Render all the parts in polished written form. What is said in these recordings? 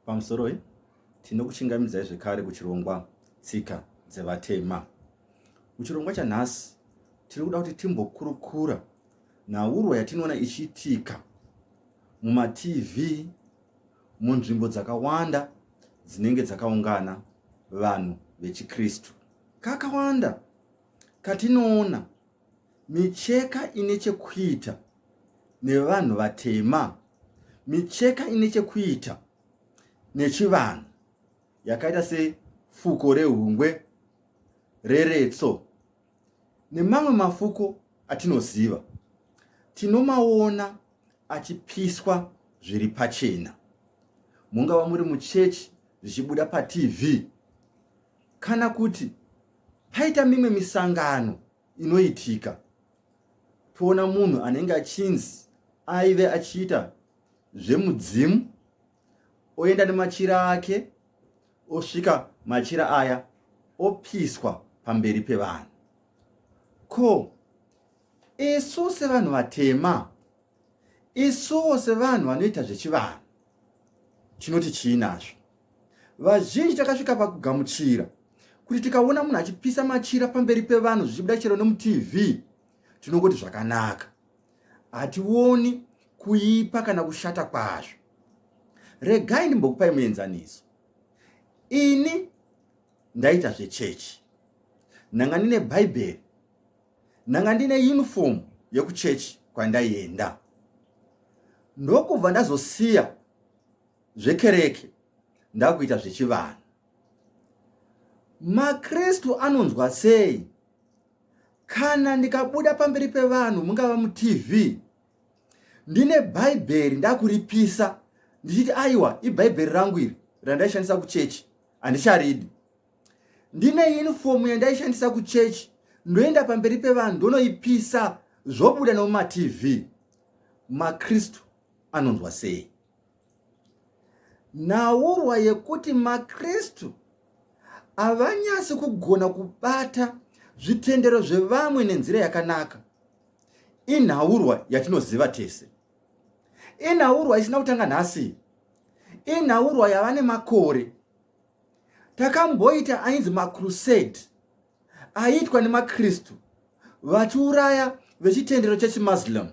Pamusoroi, tinokuchingamidzai zvekare kuchirongwa Tsika dzeVatema. Muchirongwa chanhasi tiri kuda kuti timbokurukura nhaurwa yatinoona ichiitika mumaTV, munzvimbo dzakawanda dzinenge dzakaungana vanhu vechiKristu. Kakawanda katinoona micheka ine chekuita nevanhu vatema, micheka ine chekuita nechivanhu yakaita sefuko rehungwe, reretso nemamwe mafuko atinoziva, tinomaona achipiswa zviri pachena. Mungava muri muchechi zvichibuda paTV kana kuti paita mimwe misangano inoitika toona munhu anenge achinzi aive achiita zvemudzimu oenda nemachira ake osvika machira aya opiswa pamberi pevanhu. Ko isu sevanhu vatema, isuwo sevanhu vanoita zvechivanhu tinoti chii nazvo? Vazhinji takasvika pakugamuchira kuti tikaona munhu achipisa machira pamberi pevanhu zvichibuda chero nemutv tinongoti zvakanaka. Hationi kuipa kana kushata kwazvo. Regai ndimbokupai muenzaniso. Ini ndaita zvechechi, ndanga ndine bhaibheri, ndanga ndine uniform yekuchechi kwandaienda, ndokubva ndazosiya zvekereke ndakuita zvechivanhu. MaKristu anonzwa sei kana ndikabuda pamberi pevanhu, mungava muTV, ndine bhaibheri ndakuripisa ndichiti aiwa, ibhaibheri rangu iri randaishandisa kuchechi handicharidi. Ndine unifomu yandaishandisa kuchechi, ndoenda pamberi pevanhu ndonoipisa, zvobuda nemumatv. MaKristu anonzwa sei? Nhaurwa yekuti maKristu havanyasi kugona kubata zvitendero zvevamwe nenzira yakanaka inhaurwa yatinoziva tese. Inhaurwa isina kutanga nhasi, inhaurwa yava nemakore. Takamboita ainzi macrusade aiitwa nemaKristu vachiuraya vechitendero chechiMuslim.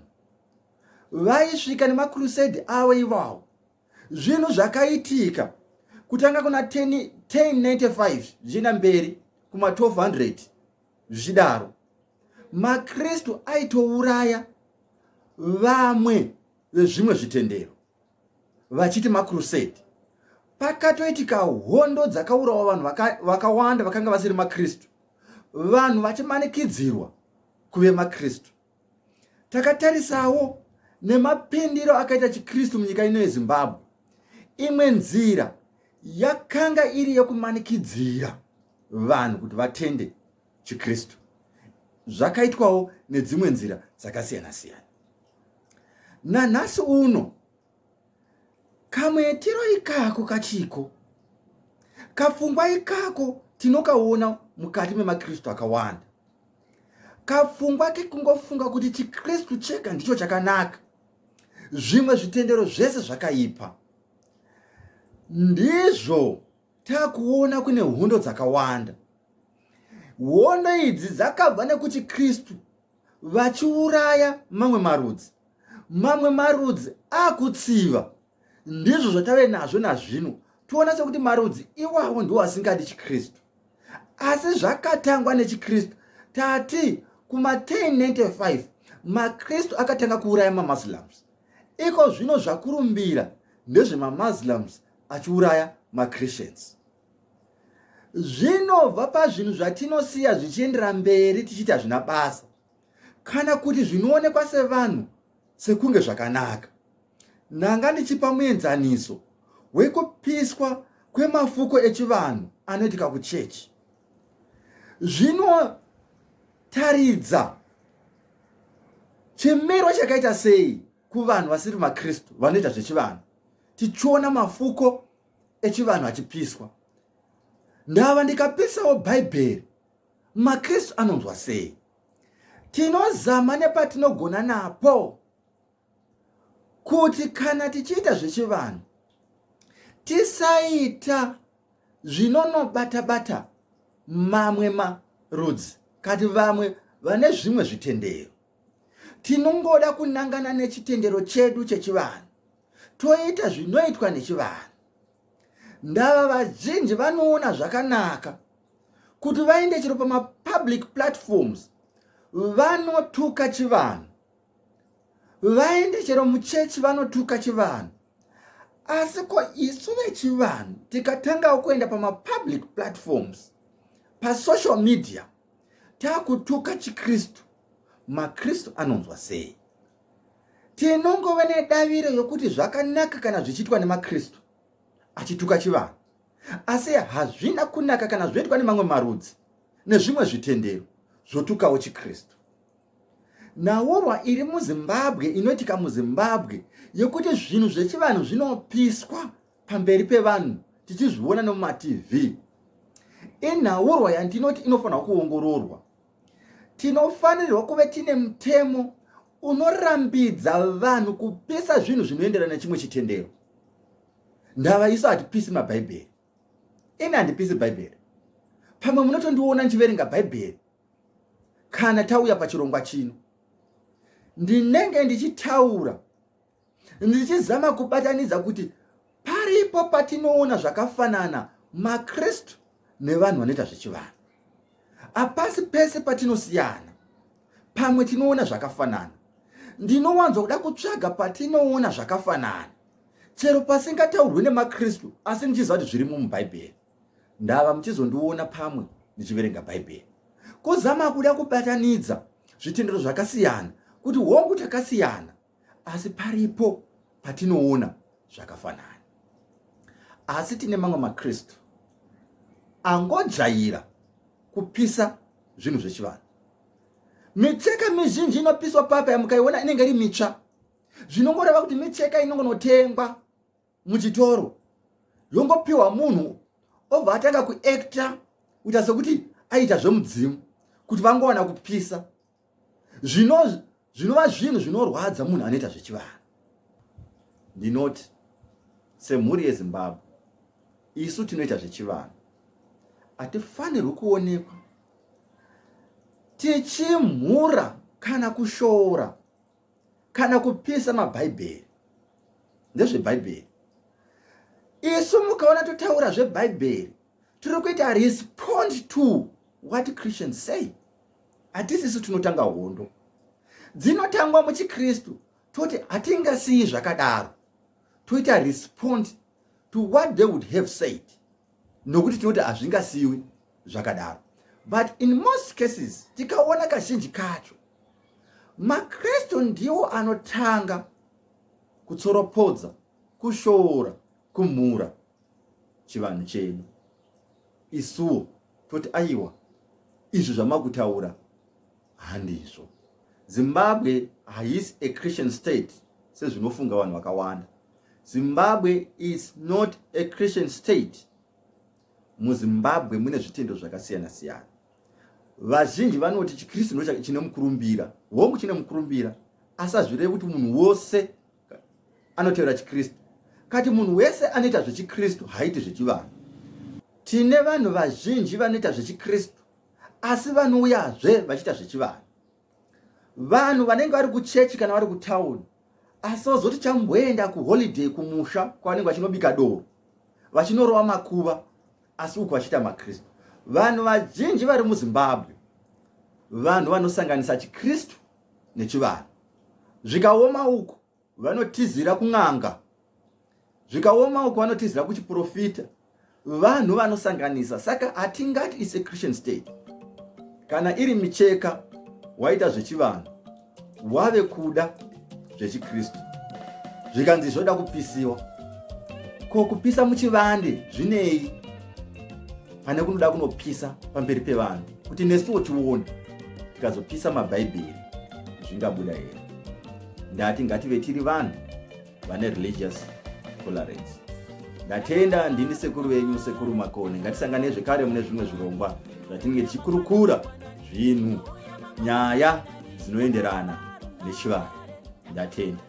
Vaisvika nemacrusade avo ivawo. Zvinhu zvakaitika kutanga kuna 1095 zvichienda mberi kuma 1200 zvichidaro. MaKristu aitouraya vamwe vezvimwe zvitendero vachiti macrusade. Pakatoitika hondo dzakaurawa vanhu vakawanda vakanga vasiri maKristu, vanhu vachimanikidzirwa kuve maKristu. Takatarisawo nemapindiro akaita chiKristu munyika ino yeZimbabwe. Imwe nzira yakanga iri yekumanikidzira vanhu kuti vatende chiKristu. Zvakaitwawo nedzimwe nzira dzakasiyana-siyana. Nanhasi uno kamuitiro ikako kachiko, kapfungwa ikako tinokaona mukati memaKristu akawanda. Kapfungwa kekungofunga kuti chiKristu chega ndicho chakanaka, zvimwe zvitendero zvese zvakaipa. Ndizvo takuona kune hondo dzakawanda. Hondo idzi dzakabva nekuchiKristu vachiuraya mamwe marudzi. Mamwe marudzi akutsiva. Ndizvo zvatave nazvo nazvino. Toona sekuti marudzi iwawo ndiwo asingadi chiKristu. Asi zvakatangwa nechiKristu. Tati kuma 1095 maKristu akatanga kuuraya maMuslims. Iko zvino zvakurumbira ndezvemaMuslims achiuraya maChristians. Zvinobva pazvinhu zvatinosiya zvichiendera mberi tichiti hazvina basa, kana kuti zvinoonekwa sevanhu sekunge zvakanaka. Ndanga ndichipa muenzaniso wekupiswa kwemafuko echivanhu anoitika kuchechi. Zvinotaridza chimiro chakaita sei kuvanhu vasiri maKristu vanoita zvechivanhu, tichiona mafuko echivanhu achipiswa. Ndava ndikapisawo bhaibheri, maKristu anonzwa sei? Tinozama nepatinogona napo kuti kana tichiita zvechivanhu Tisaita zvinonobata-bata mamwe marudzi kati vamwe vane zvimwe zvitendero. Tinongoda kunangana nechitendero chedu chechivanhu toita zvinoitwa nechivanhu. Ndava vazhinji vanoona zvakanaka kuti vaende chero pamapublic platforms vanotuka chivanhu, vaende chero muchechi vanotuka chivanhu. Asi ko isu vechivanhu tikatangawo kuenda pamapublic platforms, pasocial media, takutuka chiKristu, maKristu anonzwa sei? Tinongove nedaviro yokuti zvakanaka kana zvichiitwa nemaKristu achituka chivanhu, asi hazvina kunaka kana zvoitwa nemamwe marudzi nezvimwe zvitendero zvotukawo chiKristu. Nhaurwa iri muZimbabwe inoitika muZimbabwe yekuti zvinhu zvechivanhu zvinopiswa pamberi pevanhu tichizviona nemumatv inhaurwa yandinoti inofanirwa kuongororwa. Tinofanirwa kuve tine mutemo unorambidza vanhu kupisa zvinhu zvinoenderana nechimwe chitendero. Ndava isu hatipisi mabhaibheri. Ini handipisi bhaibheri. Pamwe munotondiona ndichiverenga bhaibheri kana tauya pachirongwa chino. Ndinenge ndichitaura ndichizama kubatanidza kuti paripo patinoona zvakafanana maKristu nevanhu vanoita zvechivanhu. Hapasi pese patinosiyana, pamwe tinoona zvakafanana. Ndinowanzo kuda kutsvaga patinoona zvakafanana, chero pasingataurwi nemaKristu, asi ndichiziva kuti zvirimo muBhaibheri. Ndava muchizondiona pamwe ndichiverenga Bhaibheri. Kuzama kuda kubatanidza zvitendero zvakasiyana kuti hongu takasiyana, asi paripo patinoona zvakafanana. Asi tine mamwe maKristu angojaira kupisa zvinhu zvechivanhu. Micheka mizhinji inopiswa papa yamukaiona inenge iri mitsva, zvinongoreva kuti micheka inongonotengwa muchitoro yongopiwa munhu obva atanga kuacta kuita sekuti aita zvemudzimu kuti vangowana kupisa, zvinova zvinhu zvinorwadza munhu anoita zvechivanhu. Ndinoti semhuri yeZimbabwe, isu tinoita zvechivanhu hatifanirwi kuonekwa tichimhura kana kushoora kana kupisa mabhaibheri. Ndezvebhaibheri. Isu mukaona totaura zvebhaibheri, tiri kuita respond to what Christians say. Hatisi isu tinotanga hondo dzinotangwa muchiKristu, toti hatingasiyi zvakadaro, toita respond to what they would have said, nokuti tinoti hazvingasiyiwi zvakadaro. But in most cases, tikaona kazhinji kacho, maKristu ndiwo anotanga kutsoropodza, kushoora, kumhura chivanhu chedu. Isuwo toti aiwa, izvi zvamakutaura handizvo. Zimbabwe haisi a Christian state sezvinofunga vanhu vakawanda. Zimbabwe is not a Christian state. MuZimbabwe mune zvitendo zvakasiyana siyana. Vazhinji vanoti chiKristu ndo chine mukurumbira. Hongu, chine mukurumbira, asi hazvirevi kuti munhu wose anotevera chiKristu. Kati munhu wese anoita zvechiKristu haiti zvechivanhu. Tine vanhu vazhinji vanoita zvechiKristu asi vanouyazve vachiita zvechivanhu. Vanhu vanenge vari kuchechi kana vari kutauni, asi vazoti chamboenda kuholiday kumusha kwavanenge vachinobika doro, vachinorova makuva, asi uku vachiita maKristu. Vanhu vazhinji vari muZimbabwe vanhu vanosanganisa chiKristu nechivanhu. Zvikaoma uku vanotizira kun'anga, zvikaoma uku vanotizira kuchiprofita. Vanhu vanosanganisa. Saka hatingati is a Christian state. Kana iri micheka waita zvechivanhu, wave kuda zvechiKristu, zvikanzi zvoda kupisiwa. Ko kupisa muchivande zvinei pane kunoda kunopisa pamberi pevanhu kuti nesuwo tione? Tikazopisa mabhaibheri zvingabuda here? Ndati ngative tiri vanhu vane religious tolerance. Ndatenda. Ndini sekuru venyu, Sekuru Makone. Ngatisangane zvekare mune zvimwe zvirongwa zvatinenge tichikurukura zvinhu, nyaya dzinoenderana nechivanhu. Ndatenda.